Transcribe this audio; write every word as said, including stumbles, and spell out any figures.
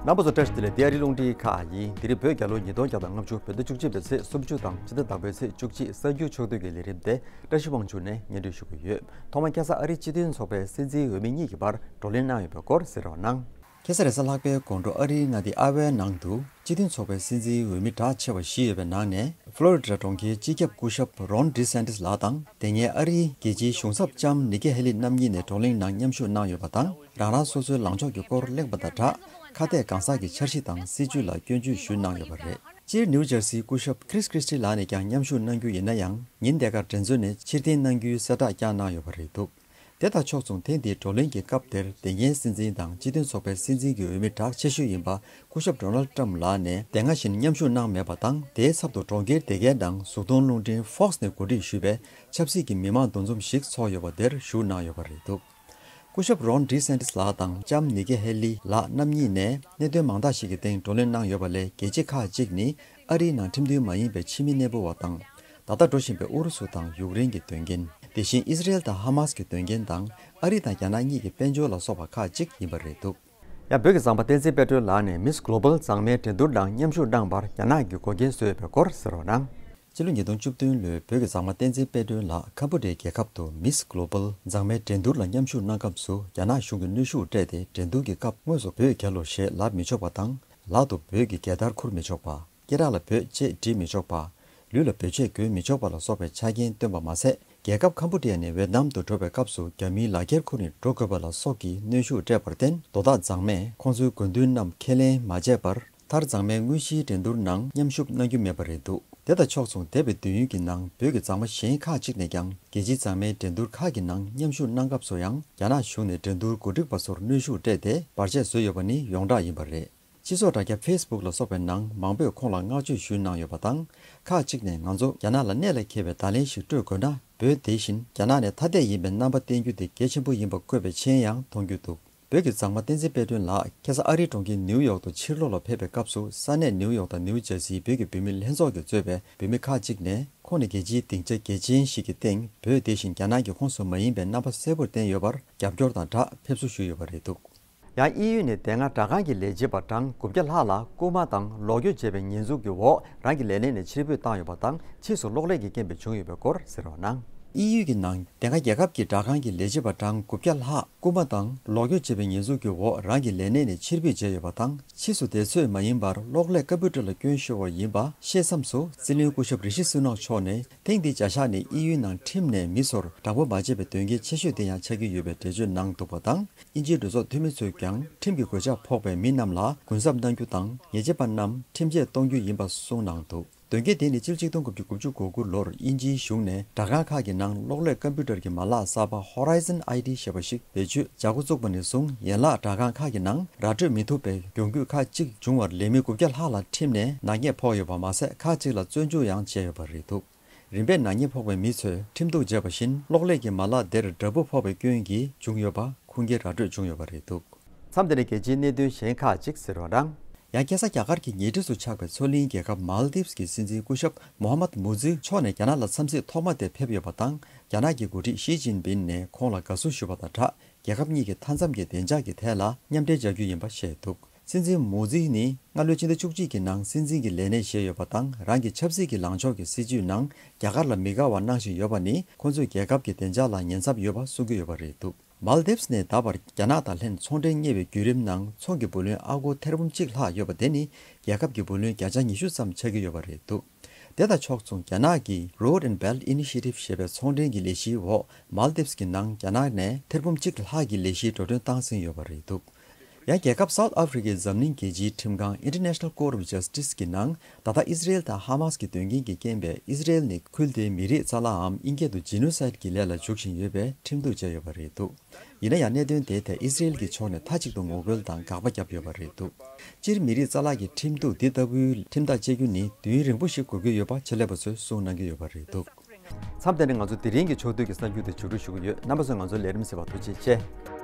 རྣམ་པ་ཚོ་བཀྲ་ཤིས་བདེ་ལེགས། འདི་ཨ་རིའི་རླུང་འཕྲིན་ཁག་ཡིན། དེ་རིང་བོད་རྒྱལ་ལོ་ཉིས་སྟོང་བརྒྱ་དང་ལྔ་བཅུ། བོད་ཟླ་བཅུ་གཅིག་པའི་ཚེས་སུམ་ཅུ་དང་ཕྱི་ཟླ་དང་པོའི་ཚེས་བཅུ་གཅིག་གསར་འགྱུར་ཕྱོགས་བསྡུས་ཀྱི་ལས་རིམ་དེ་བཀྲ་ཤིས་དབང་ཕྱུག་ནས་སྙན་སྒྲོན་ཞུ་གི་ཡོད། ཐོག་མར་ཁ་སང་ཨ་རིའི་སྤྱི་མཐུན་ཚོགས་པའི་སྲིད་འཛིན་འོས་མི་གཉིས་ཀྱི་བར་བགྲོ་གླེང་གནང་ཡོད་པའི་སྐོར་གསན་རོགས་གནང་། ཁ་སང་རེས་གཟའ་ལྷག་པའི་དགོང་དྲོ་ཨ་རིའི་མངའ་སྡེ་ཨ་ཝའི་ནང་དུ་སྤྱི་མཐུན་ཚོགས་པའི་སྲིད་འཛིན་འོས་མི་གྲགས་ཆེ་བ་བཞི་ཡོད་པའི་ནང་ནས་ཕློ་རི་ཌ་གྲོང་ཁྱེར་སྤྱི་ཁྱབ་སྐུ་ཞབས་རོན་ཌི་སན་ཏིས་ལགས་དང་། དེ་སྔའི་ཨ་རིའི་རྒྱལ་སྤྱིའི་གཞུང་ཚབ་ལྕམ་ནི་ཀི་ཧེ་ལི་རྣམ་གཉིས་ནས་བགྲོ་གླེང་ནང་མཉམ་ཞུགས་གནང་ཡོད་པ་དང་། རང་རང་སོ་སོའི་ལངས་ཕྱོགས་ཀྱི་སྐོར་གླེང་པ་དང་སྦྲགས། ཁ་གཏད་གང་ཟག་གི་འཆར་གཞི་དང་སྲིད་བྱུས་ལ་སྐྱོན་བརྗོད་ཞུས་གནང་ཡོད་པ་རེད། སྤྱིར་ནིའུ་ཇར་སིའི་སྐུ་ཞབས་ཁྲིས་ཁྲིས་ཊི་ལགས་ནས་ཀྱང་མཉམ་ཞུགས་གནང་རྒྱུ་ཡིན་ན་ཡང་། ཉིན་དེ་གར་འགྲན་རྩོད་ནས་ཕྱིར་འཐེན་གནང་རྒྱུའི་གསལ་བསྒྲགས་བསྐྱངས་གནང་ཡོད་པ་རེད་འདུག་དེ་དང་ཕྱོགས་མཚུངས། ཐེངས་འདིའི་བགྲོ་གླེང་གི་སྐབས་དེར་དེ་སྔའི་སྲིད་འཛིན་དང་སྤྱི་མཐུན་ཚོགས་པའི་སྲིད་འཛིན་གྱི་འོས་མི་གྲགས་ཆེ་ཤོས་ཡིན་པ་སྐུ་ཞབས་ཌོ་ནལ་ཊམ་ལགས་ནས་དེ་སྔ་བཞིན་མཉམ་ཞུགས་གནང་མེད་པ་དང་། དེའི་ཚབ་ཏུ་གྲོང་ཁྱེར་དེ་གའི་ནང་གཟུགས་མཐོང་རླུང་འཕྲིན་ཧྥོག་སི་ནས་གོ་སྒྲིག་ཞུས་པའི་ཆབ་སྲིད་ཀྱི་མི་མང་འདུ་འཛོམས་ཤིག་ཚོགས་ཡོད་པ་དེར་ཞུགས་གནང་ཡོད་པ་རེད་འདུག་སྐུ་ཞབས་རོན་ཌི་སན་ཏིས་ལགས་དང་ལྕམ་ནི་ཀི་ཧེ་ལི་ལགས་རྣམ་གཉིས་ནས་གནད་དོན་མང་དག་ཞིག་གི་སྟེང་བགྲོ་གླེང་གནང་ཡོད་པ་ལས། གལ་ཆེ་ཁག་ཅིག་ནི་ཨ་རིའི་ནང་ཁྲིམས་མཐུན་མ་ཡིན་པའི་ཕྱི་མི་གནས་སྤོ་བ་དང་། ད་ལྟ་འགྲོ་བཞིན་པའི་ཨུ་རུ་སུ་དང་ཡུཀ་རེན་གྱི་དོན་རྐྱེན། དེ་བཞིན་ཨི་སི་རེལ་དང་ཧ་མ་སི་གི་དོན་རྐྱེན་དང་། ཨ་རི་དང་རྒྱ་ནག་གཉིས་ཀྱི་དཔལ་འབྱོར་ལ་སོགས་པ་ཁག་ཅིག་ཡིན་པ་རེད་འདུག་ཡང་བོད་ཀྱི་མཛངས་པ་བསྟན་འཛིན་དཔལ་སྒྲོན་ལགས་ནས་མིས་གྷོ་ལོ་བལ་མཛངས་མའི་འགྲན་བསྡུར་ནང་མཉམ་ཞུགས་གནང་བར་རྒྱ་ནག་གིས་འགོག་རྐྱེན་བཟོས་ཡོད་པའི་སྐོར་གསན་རོགས་གནང་། ཕྱི་ལོ་ཉིས་སྟོང་བཅུ་བདུན་ལོའི་བོད་ཀྱི་མཛངས་མ་བསྟན་འཛིན་དཔལ་སྒྲོན་ལགས་ཁམ་བུ་ཌའི་རྒྱལ་ཁབ་ཏུ་མིས་གྷོ་ལོ་བལ་མཛངས་མའི་འགྲན་བསྡུར་ལ་མཉམ་ཞུགས་གནང་སྐབས་སུ། རྒྱ་ནག་གཞུང་གིས་གནོན་ཤུགས་སྤྲད་དེ། འགྲན་བསྡུར་གྱི་སྐབས་དངོས་སུ་བོད་རྒྱལ་ལོ་ཞེས་ལབ་མི་ཆོག་པ་དང་། ལག་ཏུ་བོད་ཀྱི་རྒྱལ་དར་འཁུར་མི་ཆོག་པ། སྐེ་རགས་ལ་བོད་ཅེས་བྲིས་མི་ཆོག་པ། ལུས་ལ་བོད་ཆས་གོན་མི་ཆོག་པ་ལ་སོགས་པའི་ཆ་རྐྱེན་བཏོན་པ་མ་ཟད། རྒྱལ་ཁབ་ཁམ་བུ་ཌི་ཡ་ནས་ཝེ་ཏི་ནམ་དུ་འགྲོ་བའི་སྐབས་སུ་རྒྱ་མིའི་ལག་འཁྱེར་ཁུར་ནས་འགྲོ་དགོས་པ་ལ་སོགས་ཀྱི་གནོན་ཤུགས་སྤྲད་པར་བརྟེན། དོ་བདག་མཛངས་མས་ཁོང་ཚོའི་དགོས་འདུན་རྣམས་ཁས་ལེན་མ་བྱས་པར། མཐར་མཛངས་མའི་དངོས་གཞིའི་འགྲན་བསྡུར་ནང་མཉམ་ཞུགས་གནང་རྒྱུ་མེད་པ་རེད་འདུག་དེ་དང་ཕྱོགས་མཚུངས། འདས་པའི་དུས་ཡུན་གྱི་ནང་བོད་ཀྱི་མཛངས་མ་གཞན་ཁག་ཅིག་ནས་ཀྱང་རྒྱལ་སྤྱིའི་མཛངས་མའི་འགྲན་བསྡུར་ཁག་གི་ནང་མཉམ་ཞུགས་གནང་སྐབས་སུ་ཡང་། རྒྱ་ནག་གཞུང་ནས་འགྲན་བསྡུར་གོ་སྒྲིག་པ་ཚོར་གནོན་ཤུགས་སྤྲད་དེ་བར་ཆད་བཟོས་ཡོད་པ་ནི་ཡོངས་གྲགས་ཡིན་པ་རེད། སྤྱི་ཚོགས་དྲ་རྒྱ་ཕེ་སི་བུག་ལ་སོགས་པའི་ནང་མང་པོས་ཁོང་ལ་བསྔགས་བརྗོད་ཞུས་གནང་ཡོད་པ་དང་། ཁག་ཅིག་ནས་ང་ཚོ་རྒྱ་ནག་ལ་གནད་ལ་འཁེལ་བའི་བརྡ་ལན་ཞིག་སྤྲོད་དགོས་ན། བོད་དེ་བཞིན་རྒྱ་ནག་ནས་ཐ་དད་ཡིན་པའི་རྣམ་པ་བསྟན་རྒྱུ་དེ་གལ་ཆེན་པོ་ཡིན་པ་བཀོད་པའི་མཆན་ཡང་མཐོང་རྒྱུ་འདུག་བོད་ཀྱི་མཛངས་མ་བསྟན་འཛིན་དཔལ་སྒྲོན་ལགས་ཁ་སང་ཨ་རིའི་གྲོང་ཁྱེར་ནིའུ་ཡོག་ཏུ་ཕྱིར་ལོག་ལ་ཕེབས་པའི་སྐབས་སུ། ས་གནས་ནིའུ་ཡོག་དང་ནིའུ་ཇར་སིའི་བོད་ཀྱི་བུད་མེད་ལྷན་ཚོགས་ཀྱིས་གཙོས་པའི་བུད་མེད་ཁག་ཅིག་ནས། ཁོང་ནི་རྒྱལ་སྤྱིའི་སྡིངས་ཆ་གལ་ཆེན་ཞིག་གི་སྟེང་བོད་དེ་བཞིན་རྒྱ་ནག་གི་ཁོངས་སུ་མ་ཡིན་པའི་རྣམ་པ་གསལ་པོར་བསྟན་ཡོད་པར་རྒྱབ་སྐྱོར་དང་སྦྲགས་ཕེབས་བསུ་ཞུས་ཡོད་པ་རེད་འདུག་ཡང་དབྱིན་ཡུལ་ནས་དེ་སྔ་སྦྲག་ཁང་གི་ལས་བྱེད་པ་གྲངས་དགུ་བརྒྱ་ལྷག་ལ་རྐུན་མ་དང་ལོག་སྐྱོར་བྱས་པའི་ཉེས་འཛུགས་ཀྱི་འོག་རང་གི་ལས་གནས་ནས་ཕྱིར་འབུད་བཏང་ཡོད་པ་དང་། ཕྱིས་སུ་གློག་ཀླད་ཀྱི་རྐྱེན་པས་བྱུང་ཡོད་པའི་སྐོར་གསན་རོགས་གནང་། དབྱིན་ཡུལ་གྱི་ནང་དེ་སྔ་རྒྱལ་ཁབ་ཀྱི་སྦྲག་ཁང་གི་ལས་བྱེད་པ་གྲངས་དགུ་བརྒྱ་ལྷག་རྐུན་མ་དང་ལོག་སྐྱོར་བྱས་པའི་ཉེས་འཛུགས་ཀྱི་འོག་རང་གི་ལས་གནས་ནས་ཕྱིར་འབུད་བྱས་ཡོད་པ་དང་། ཕྱིས་སུ་དེ་ཚོས་མ་ཡིན་པར་གློག་ཀླད་ཀམ་པུ་ཊར་ལ་སྐྱོན་ཤོར་བ་ཡིན་པ་ཤེས་མཚམས་སུ། སྲིད་བློན་སྐུ་ཞབས་རི་ཤི་སུ་ནག་མཆོག་ནས། ཐེངས་འདིའི་བྱ་གཞག་ནི་དབྱིན་ཡུལ་ནང་ཁྲིམས་ནས་མི་ཚོར་དྲག་པོ་མ་བྱེད་པའི་དོན་རྐྱེན་ཆེ་ཤོས་དེ་ཡང་ཆགས་ཀྱི་ཡོད་པའི་འགྲེལ་བརྗོད་གནང་འདུག་པ་དང་། དབྱིན་ཇིའི་གྲོས་ཚོགས་འཐུས་མི་ཚོས་ཀྱང་ཁྲིམས་ཀྱི་གོད་ཆག་ཕོག་པའི་མི་རྣམས་ལ་གུན་གསབ་གནང་རྒྱུ་དང་། ཉེས་ཆད་པ་རྣམས་ཁྲིམས་ཆད་གཏོང་རྒྱུ་ཡིན་པ་གསུངས་གནང་འདུག་དོན་རྐྱེན་དེ་ནི་སྤྱི་ལོ་གཅིག་སྟོང་དགུ་བརྒྱ་དགུ་བཅུ་གོ་དགུ་ལོར་དབྱིན་ཇིའི་གཞུང་ནས་སྦྲག་ཁང་ཁག་གི་ནང་གློག་ཀླད་ཀམ་པུ་ཊར་གྱི་མ་ལག་གསར་པ་Horizon I T ཞེས་པ་ཞིག་བེད་སྤྱོད་བྱ་འགོ་བཙུགས་པ་ནས་བཟུང་། ཡན་ལག་སྦྲག་ཁང་ཁག་གི་ནང་ར་སྤྲོད་མི་ཐུབ་པའི་གྱོང་གུད་ཁག་ཅིག་བྱུང་བར་ལས་མི་དགུ་བརྒྱ་ལྷག་ལ་ཁྲིམས་ནས་ནག་ཉེས་ཕོག་ཡོད་པ་མ་ཟད། ཁག་ཅིག་ལ་བཙོན་འཇུག་ཡང་བྱས་ཡོད་པ་རེད་འདུག་རིམ་པས་ནག་ཉེས་ཕོག་པའི་མི་ཚོས་ཁྲིམས་གཏུག་བྱས་པ་བཞིན། གློག་ཀླད་ཀྱི་མ་ལག་དེར་དྲག་པོ་ཕོག་པའི་སྐྱོན་གྱིས་བྱུང་ཡོད་པ་ཁུངས་སྐྱེལ་ར་སྤྲོད་བྱུང་ཡོད་པ་རེད་འདུག་མཚམས་འདི་ནས་རྒྱལ་སྤྱིའི་གནད་དོན་གཞན་ཁག་ཅིག་གསན་རོགས་གནང་། ཡང་ཁ་སང་རྒྱ་གར་གྱི་ཉེ་འཁྲིས་སུ་ཆགས་པའི་མཚོ་གླིང་རྒྱལ་ཁབ་མཱལ་དིབས་ཀྱི་སྲིད་འཛིན་སྐུ་ཞབས་མོ་ཧ་མད་མུ་ཛི་མཆོག་ནས་རྒྱ་ནག་ལ་འཚམས་གཟིགས་ཐོག་མ་དེ་ཕེབས་ཡོད་པ་དང་། རྒྱ་ནག་གི་འགོ་ཁྲིད་ཞི་ཅིན་ཕིན་ནས་ཁོང་ལ་དགའ་བསུ་ཞུས་པ་དང་སྦྲགས། རྒྱལ་ཁབ་གཉིས་ཀྱི་མཐའ་མཚམས་ཀྱི་བདེ་འཇགས་ཀྱི་ཐད་ལ་མཉམ་འབྲེལ་བྱ་རྒྱུ་ཡིན་པ་བཤད་འདུག་སྲིད་འཛིན་མོ་ཛི་ནི་སྔ་ལོའི་ཕྱི་ཟླ་བཅུ་གཅིག་གི་ནང་སྲིད་འཛིན་གྱི་ལས་གནས་བཞེས་ཡོད་པ་དང་། རང་གི་ཆབ་སྲིད་ཀྱི་ལངས་ཕྱོགས་ཀྱི་སྲིད་བྱུས་ནང་རྒྱ་གར་ལ་མི་དགའ་བ་གནང་བཞིན་ཡོད་པ་ནི། ཁོ་ཚོས་རྒྱལ་ཁབ་ཀྱི་བདེ་འཇགས་ལ་ཉེན་ཚབས་ཡོད་པ་གསུང་གི་ཡོད་པ་རེད་འདུག་མཱལ་དིབས་ནས་ད་བར་རྒྱ་ནག་དང་ལྷན་ཚོང་འབྲེལ་གཉེར་བའི་བརྒྱུད་རིམ་ནང་། ཚོང་གི་བུ་ལོན་ཨ་སྒོར་ཐེར་འབུམ་གཅིག་ལྷག་ཡོད་པ་དེ་ནི། རྒྱལ་ཁབ་ཀྱི་བུ་ལོན་བརྒྱ་ཆ་ཉི་ཤུ་ཙམ་ཆགས་ཀྱི་ཡོད་པ་རེད་འདུག་དེ་དང་ཕྱོགས་མཚུངས། རྒྱ་ནག་གི་Road and Belt Initiative ཞེས་པའི་ཚོང་འབྲེལ་གྱི་ལས་གཞིའི་འོག་མཱལ་དིབས་ཀྱི་ནང་རྒྱ་ནག་ནས་ཐེར་འབུམ་གཅིག་ལྷག་གི་ལས་གཞི་འགྲོ་གྲོན་བཏང་ཟིན་ཡོད་པ་རེད་འདུག་ཡང་རྒྱལ་ཁབ་སའུ་ཐི་ཨ་ཧྥི་རི་ཀའི་འཛམ་གླིང་རྒྱལ་སྤྱིའི་ཁྲིམས་ཁང་International Court of Justice གྱི་ནང་། ད་ལྟ་ཨི་སི་རེལ་དང་ཧ་མཱས་ཀྱི་དོན་རྐྱེན་གྱི་རྐྱེན་པས། ཨི་སི་རེལ་ནི་ཁུལ་དེའི་མི་རིགས་རྩ་ལའམ་དབྱིན་སྐད་དུ་Genocide གྱི་ལས་ལ་འཇུག་བཞིན་ཡོད་པའི་ཁྲིམས་གཏུག་བྱས་ཡོད་པ་རེད་འདུག་ཡིན་ན་ཡང་། གནད་དོན་དེའི་ཐད་ཨི་སི་རེལ་གྱི་ཕྱོགས་ནས་མཐའ་གཅིག་ཏུ་ངོ་རྒོལ་དང་དགག་པ་བརྒྱབ་ཡོད་པ་རེད་འདུག་སྤྱིར་མི་རིགས་རྩ་ལག་གི་ཁྲིམས་གཏུག་འདི་ལྟ་བུའི་ཁྲིམས་ཐག་བཅད་རྒྱུ་ནི་དུས་ཡུན་རིང་པོ་ཞིག་དགོས་ཀྱི་ཡོད་པ་ཆེད་ལས་པ་ཚོས་གསུངས་གནང་གི་ཡོད་པ་རེད་འདུག་མཚམས་དེ་ནས་ང་ཚོ་དེ་རིང་གི་ཕྱོགས་བསྡུས་ཀྱི་གསར་འགྱུར་དེ་མཇུག་སྒྲིལ་ཞུ་གི་ཡོད། རྣམ་པ་ཚོས་ང་ཚོའི་ལས་རིམ་གཟིགས་པར་ཐུགས་རྗེ་ཆེ།